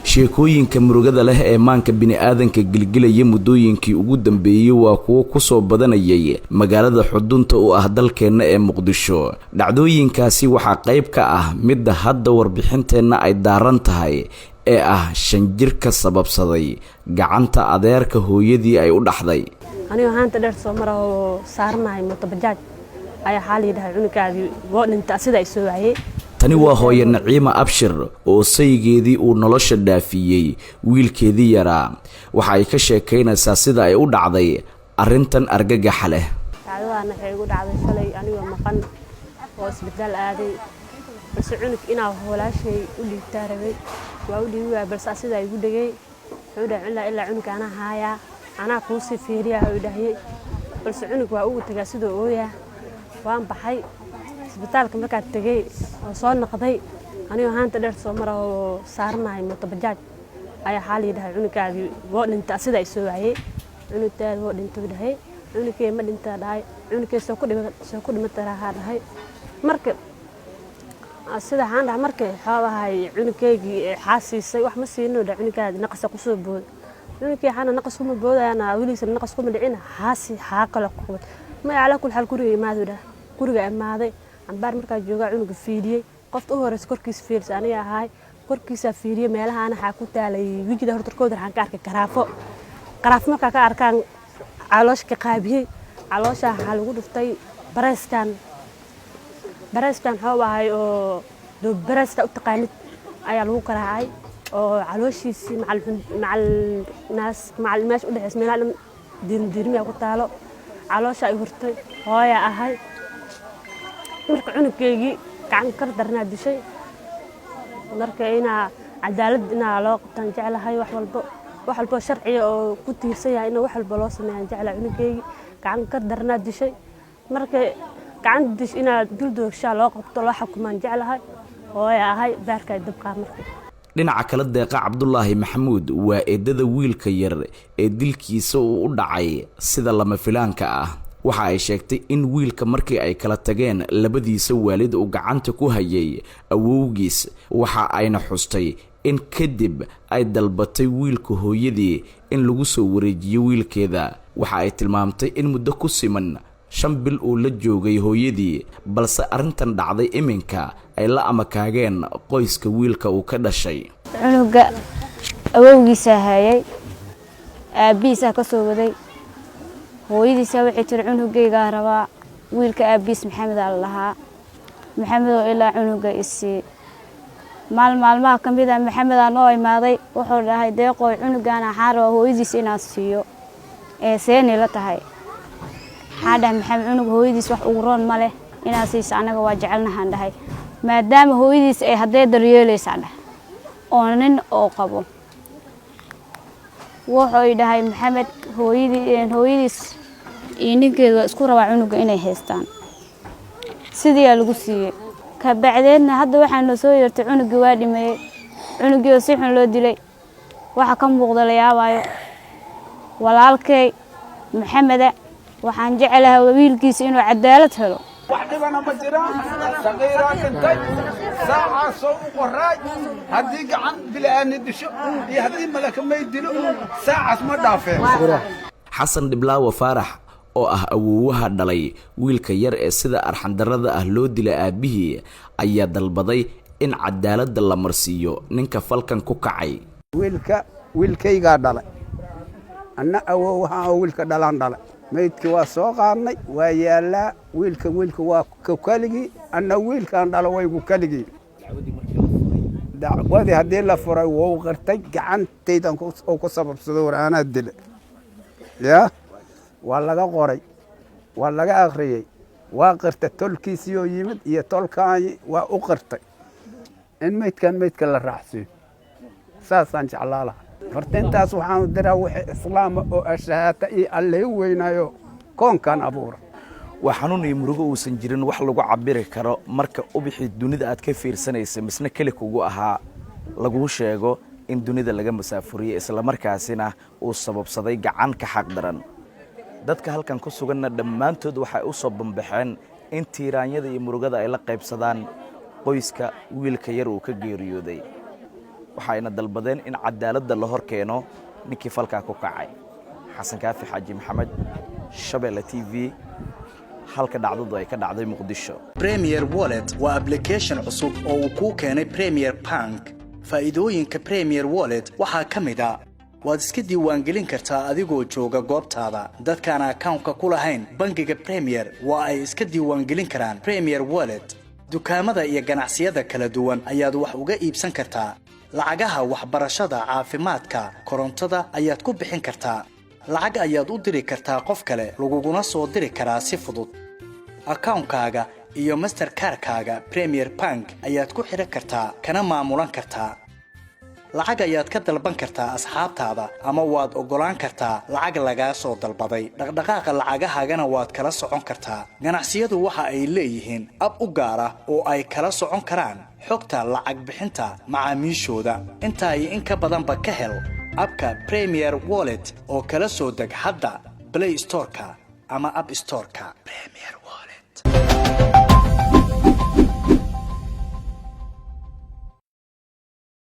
Sheekooyinka murugada leh ee maanka bini'aadanka gilgilaya muddooyinkii ugu dambeeyey waa kuwo kusoo badanayay magaalada xudunta u ah dalkeenna ee Muqdisho. Dhacdooyinkaasi waxaa qayb ka ah midda hadda warbixinteenna ay daaran tahay ee ah 5 jir ka sababsaday gacanta adeerka hooyadii ay u dhaxday. Anigoo haanta dheer soo mara oo saaranahay mooto bajaaj ayaa waxaa la yidhahay cunugaadii woo dhinta, sida ay soo waayey. Tani waa hooye Naciima Abshir oo saygeedii uu nolosha dhaafiyey wiilkeedii yaraa. Waxa ay ka sheekaynaysaa sida ay u dhacday arrintan argagaxa leh. Dhacdadaana waxay igu dhacday shalay anigoo maqan oo isbitaal aaday, balse cunug inaa walaashay u dhiibtaa rabay, waa u dhiibi waaya, balse asidaa igu dhegay. Wuxuu dhahay ilaa ilaa cunug anaa haayaa, anaa kuusii fiiriyaa u dhahiyey, balse cunug waa ugu tagaa sidoo ooyaa. Waan baxay isbitaalka markaa tegey oo soo noqday, anigoo haanta dheer soo mara oo saaranahay mooto bajaaj ayaa waxaa la yidhahay cunugaadii woo dhinta, sida ay soo waayey. Cunugtaadi woo dhinta dhahay. Cunugkey ma dhintaa dhahay. Cunugkey soo ku dhima, soo ku dhimata dhahay. Marka sida waxaan dhahay, marka waxaa ahay cunugkeygii xaa siisay, wax ma siino dhahay. Cunugaadi naqasa kusoo booday. Cunugkey xaana naqas kuma boodayana, weligiisa naqas kuma dhicin, xaasi xaa kale ku qabad maya. Calaa kul xaal guriga imaadu dhahay. Guriga imaaday, cambaar markaa joogaa cunuga fiiriyey. Qofta u horeysa korkiisa fiirisa aniga ahaay. Korkiisaa fiiriyey, meelahaana waxaa ku taalay wijida hortarkooda waxaan ka arkay garaafo. Garaafo markaa ka arkaan caloosha ka qaabiyey. Caloosha waxaa lagu dhuftay bareyskan. Bareyskan waxuu ahay oo bareeska u taqaanid ayaa lagu garaacay oo calooshiisii macal macal naas macal meesha u dhexeysa meelaha dhan diirmidiirmiyaa ku taalo. Caloosha ay hurtay. Hooya ahay. Marka cunugkeygii gacan kar darnaa dishay. Marka inaa cadaalad inaa loo qabtaan jeclahay. Wax walbo, wax walbo sharciga oo ku tiirsan yahay in wax walba loo sameeyaan jeclahay. Cunugkeygii gacan kar darnaa dishay. Marka gacan dish inaa dul doogshaa loo qabto, loo xukumaan jeclahay. Hooya ahay, baarka ay dabqaa marka. Dhinaca kale, Deeqa Cabdulaahi Maxamuud waa eedada wiilka yar ee dilkiisa uu u dhacay sida lama filaanka ah. Waxa ay sheegtay in wiilka markii ay kala tageen labadiisa waalid uu gacanta ku hayay awowgiis. Waxa ayna xustay in kadib ay dalbatay wiilka hooyadii in lagu soo wareejiyo wiilkeeda. Waxa ay tilmaamtay in muddo ku siman 5 bil uu la joogay hooyadii, balse arrintan dhacday iminka ay la amakaageen qoyska wiilka uu ka dhashay. Cunuga awowgiisaa hayay, aabbihiisaa ka soo waday. Hooyadiisaa waxay tiri cunugaygaa rabaa. Wiilka aabbihiis Maxamedaa la lahaa. Maxamedoo ilaa cunuga isii. Maal maalmaha ka mid a Maxamedaa noo imaaday. Wuxuu dhahay, "Deeqooy, cunugan waxaan rabaa hooyadiis inaan siiyo, ee seenay la tahay?" Waxaan dhahay, "Maxamed, cunug hooyadiis wax ugu roon ma leh inaad siiso. Annaga waa jecelnahaan," dhahay, "maadaama hooyadiis ay haddee daryeelaysaa," dhahay, "oo nin oo qabo." Wuxuu dhahay Maxamed, hooyadii, hooyadiis iyo ninkeedu waa isku rabaa cunuga inay haystaan. Sidiiyaa lagu siiyey. Kabacdeedna hadda waxaa noo soo yeertay cunugii waa dhimeeyey, cunugii oo si xun loo dilay, waxa ka muuqda la yaabaayo. Walaalkay Maxameda waxaan jecelahay wiilkiisa inuu cadaalad helo. Wax dhibana ma jiraan. Saqiiraa dhintay, saacaasoo u qoraay. Haddii gacan bila'aani disho iyo haddii malaka may dilo, saacaas ma dhaafeen. Xasan Dhiblaawa Faarax oo ah awoowaha dhalay wiilka yar ee sida arxandarrada ah loo dilay aabbihii ayaa dalbaday in cadaaladda la marsiiyo ninka falkan ku kacay. Wiilka wiilkaygaa dhalay, anna awoowaha oo wiilka dhalaan dhalay. Maydkii waa soo qaadnay, waa yaallaa. Wiilka wiilka waa ku keligii, anna wiilkaan dhalo waygu keligii. Dacwadii haddii la furay, wou qirtay gacantaydan oo ku sababsado. War anaa dila ya, waa laga qoray, waa laga akhriyey, waa qirtay. Tolkiisii oo yimid iyo tolkaanyi waa u qirtay. In maydkan maydka la raacsiiyo saasaan jeclaa lahaa. Horta intaas waxaanu diraa wixii islaama oo ashahaata iyo Alleh weynaayo koonkan abuura. Waa xanuun iyo murugo uusan jirin wax lagu cabiri karo marka ubixii dunida aad ka fiirsanaysa misna keli kugu ahaa laguu sheego in dunida laga masaafuriyey, islamarkaasina uu sababsaday gacan ka xaq daran. Dadka halkan ku suganna dhammaantood waxay u soo bambaxeen In tiiraanyada iyo murugada ay la qaybsadaan qoyska wiilka yar uu ka geeriyooday, waxayna dalbadeen in cadaaladda la hor keeno ninkii falkaa ku kacay. Xasan Kaafi Xaaji Maxamed, Shabeelle TV, halka dhacdadu ay ka dhacday, Muqdisho. Premier Wallet waa application cusub oo uu kuu keenay Premier Bank. Faa'iidooyinka Premier Wallet waxaa ka mid a: waad iska diiwaangelin kartaa adigoo jooga goobtaada. Dadkaan akawnka ku lahayn bangiga Premier waa ay iska diiwaangelin karaan Premier Wallet. Dukaamada iyo ganacsiyada kala duwan ayaad wax uga iibsan kartaa. Lacagaha waxbarashada, caafimaadka, korontada ayaad ku bixin kartaa. Lacag ayaad u diri kartaa qof kale, laguguna soo diri karaa si fudud. Akawnkaaga iyo Mastercard-kaaga Premier Bank ayaad ku xidhan kartaa, kana maamulan kartaa. Lacag ayaad ka dalban kartaa asxaabtaada, ama waad oggolaan kartaa lacag lagaa soo dalbaday. Dhaqdhaqaaqa lacagahaagana waad kala socon kartaa. Ganacsiyadu waxa ay leeyihiin ab u gaar ah oo ay kala socon karaan xogta lacag bixinta macaamiishooda. Intaa iyo in ka badanba ka hel abka Premier Wallet oo kala soo deg hadda Play Storeka ama App Storeka. Premier.